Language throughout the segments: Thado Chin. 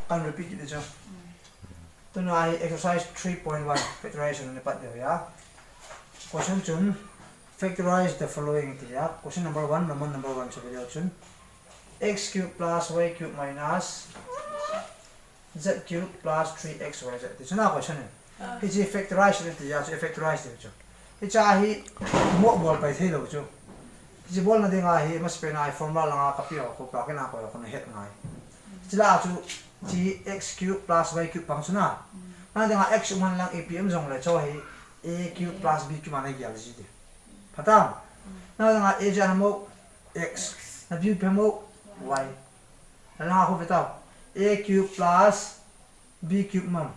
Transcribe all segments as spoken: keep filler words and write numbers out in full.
Kan repeat kit chu. Tuna hi exercise three point one factorization ni pat deu ya. Question chun factorize the following ti ya. Question number one, Roman number one chu video chun x cube plus y cube minus z cube plus three x y z ti chuna question ni. Hichi factorize ni ti ya chu factorize ti chu. Hicha hi mo bol pai thei lou chu. Hichi bolna dinga hi masapen a hi formula langa kapeh u khu bracket a koi u khu nahet ngai. Hichi la chu chi x cube plus y cube pang chuna. Na dinga x um hen lang ipi um jongle chu hi a cube plus b cube ana gel ji ti. Phatam. Na dinga a jan mo x. Na b phe mo y. Na dinga khu vetau. A cube plus b cube mam.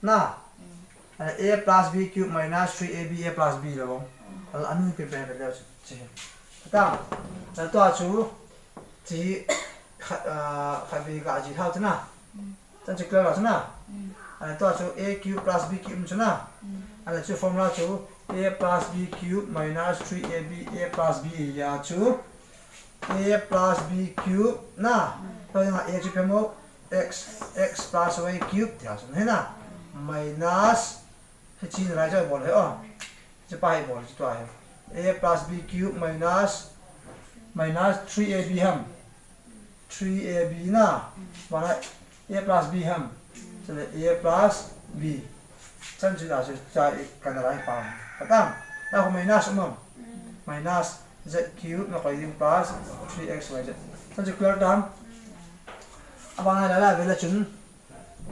Na. A plus b cube minus three a b a plus b lou. Ala anu pe pe pe leu chu. Chi. Ta. Ta tua chu. Chi. Kha, ah, kha bi ka ji thau chu na. Tan chu clear chu na. Ala tua chu a cube plus b cube chu na. Ala chu formula chu a plus b cube minus three a b a plus b ya chu. A plus b cube na. Tua dinga a chu phe mo x, x plus y cube tia chu na. Minus Hichi nalai chu bol he o. Hichi pa hi bol chu tua hi. A plus b cube minus, minus three a b ham. Three a b na. Mana a plus b ham. Chule a plus b. Chan chu da chu cha i kan nalai pa. Phatam. Na khu minus um am. Minus z cube na koi ding plus three x y z. Chan chu clear tam. Abang nalai la vele chun.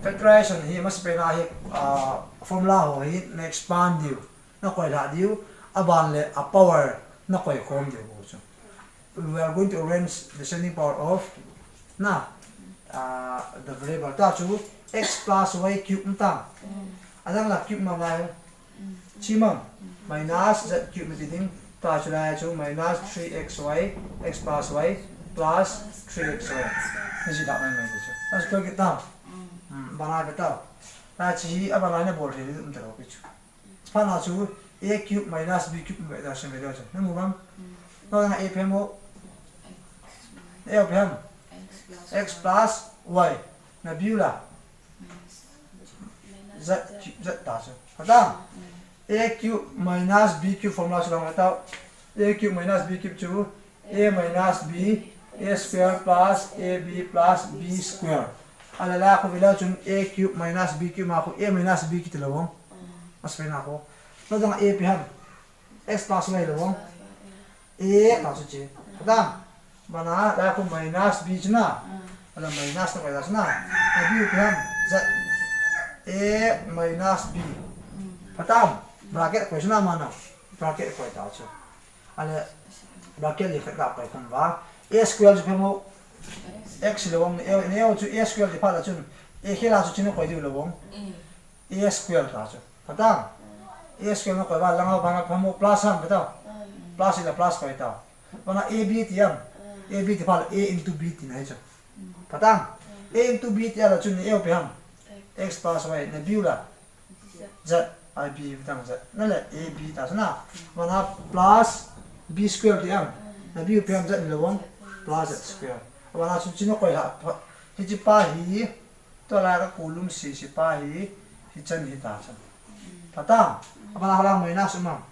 Factorization hi masapen a hi, ah, formula ho hi na expand diu, na koi lha diu, aban le a power na koi khom diu bou chu. We are going to arrange the descending power of na, ah, the variable ta chu x plus y cube um tam. Adang la cube ma lai. Chi mam, minus z cube na ti ding, ta chu lai chu minus three x y, x plus y, plus three x y. Ni ji da mai mai chu. As ko kita. Hmm, bana kita. Ta chi a bana ne bol thei um ta lo pi chu. Pha na chu a cube minus b cube ve da shen ve da chu. Na mu bang. Na na a phe mo. A phe ham. X plus y. Na b la. Z, Z ta chu. Phatam. A cube minus b cube formula chu lang ta. A cube minus b cube chu a minus b, a square plus a b plus b square. Ala la khu vela chun a cube minus b cube ma khu a minus b kiti lou. Masapen a khu. Na dang a phe ham. X plus y lou. A ta chu chi. Phatam. Bana la khu minus b chu na. Ala minus na koi ta chu na. A b phe ham. Z. A minus b. Phatam. Bracket koi chu na mana. Bracket koi ta chu. Ala bracket li khat ka koi khom va. A square chu phe mo. X lou. A, a chu a square ti pha la chun. A khela chu chi na koi diu lou. A square ta chu. Phatam. A square na koi va langa bana pha mo plus ham phatam. Plus ila plus koi ta. Bana a b ti am. A b ti pha la a into b ti na hi chu. Phatam. A into b ti ala chun a phe ham. X plus y na b la. Z, a b phatam z. Na le a b ta chu na. Bana plus b square ti am. Na b phe ham z ni lou. Plus z square. Bana chu chi na koi la. Hichi pa hi. Tua la ka column sisi pa hi, hichan hi ta chan. Phatam. Abana hala minus um am.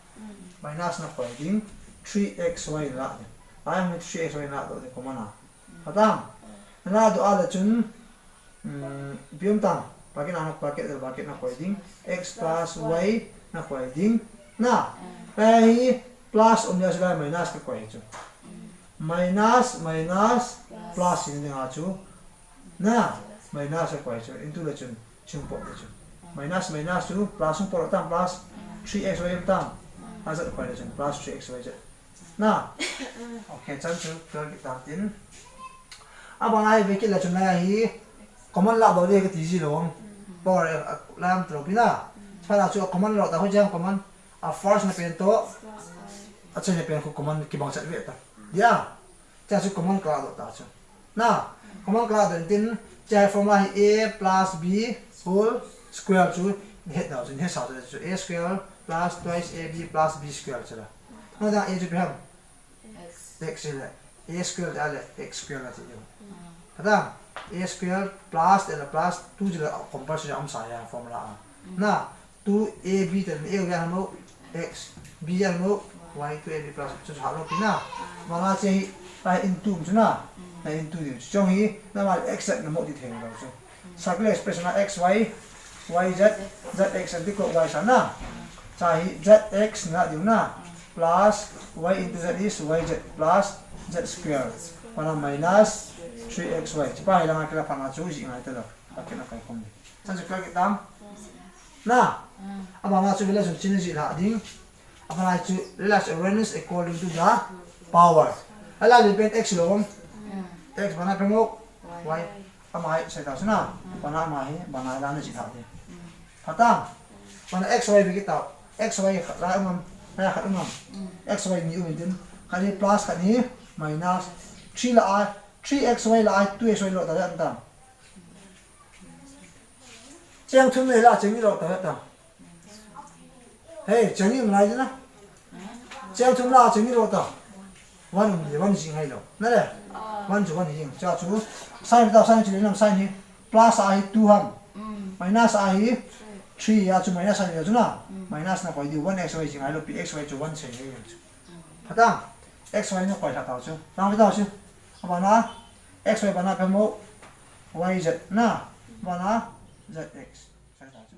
Minus na koi ding. Three x y la ding. Ai mi three x y la do de common a. Phatam. Na do ala chun. Hmm, biom tam. Bracket na, bracket, bracket na koi ding. X plus y na koi ding. Na. Ai hi plus um ya sila minus ka koi chu. Minus, minus, plus in ding a chu. Na, minus a koi chu, into le chun, chung po le chun. Minus, minus chu, plus chung po le tam, plus three x y tam. A z koi le chun, plus three x y z. Na. Okay, chan chu, twelve kit tam tin. Abang ai ve kit le chun na hi, common la do de ka ti ji lou. Power, eh, lam tro pi na. Chana chu common la ta ho jang common. A first na pen to. A chen na pen ko common kibang chat ve ta. Ya. Cha chu common ka la do ta chu. Na, common ka la do tin, cha formula hi a plus b whole square chu, het na chu, het sa chu, a square plus twice a b plus b square chu la. Na da a chu phe ham. X. X le. A square le, a le, x square la chu. Phatam. A square plus, then plus two jila compulsory a um sa ya formula a. Na, two A B then A ya mo, x, B ya mo, y, two A B plus, chu chu ha lo pi na. Mala che hi, pa into chu na. Na into di chu. Chong hi, na ma x na mo di theng lo chu. Circular expression a x, y, y, z, z x and clockwise a na. Cha hi z x na diu na. Plus y into z is y z plus z square. Pana minus three x y. Chipa hi langa kila pana chu ji ngai ta lo. Ka kena kai kom. San chu ka ki tam. Na. Abana chu relation chin ji la ding. Abana chu relation according to the power. Ala li pen x lo. X bana pe mo. Y. Ama hi sai ta suna. Bana ama hi, bana la na ji tha de. Pha ta. Bana x y bi ki ta. X y khat la um am. La khat um am. X y ni um din. Khat ni plus khat ni minus. Three la a, three x y la a, two x y lo ta dan ta. Cheng thum ni la cheng ni lo ta ta. Hei, chang ni um lai na. Chang thum la chang ni lo ta. One um le, one jing hai lo. Na le. One chu one jing. Cha chu. Sign ta, sign chu le nam sign hi. Plus a hi two ham. Minus a hi three a chu minus a hi lo chu na. Minus na koi di one x y jing hai lo, pi x y chu one chang ni lo chu. Pha ta. X y na koi la ta chu. Tang ta chu. Abana x y bana pe mo y z na. Bana z x. Sai ta chu.